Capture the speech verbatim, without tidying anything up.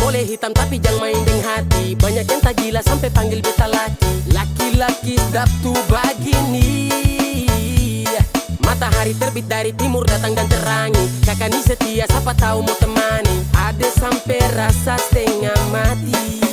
Boleh hitam tapi jang main deng hati. Banyak yang tak gila sampe panggil beta laki. Laki-laki sedap tu bagini. Matahari terbit dari timur, datang dan terangi. Kakak ni setia, sapa tau mau temani. Ade sampe rasa setengah mati.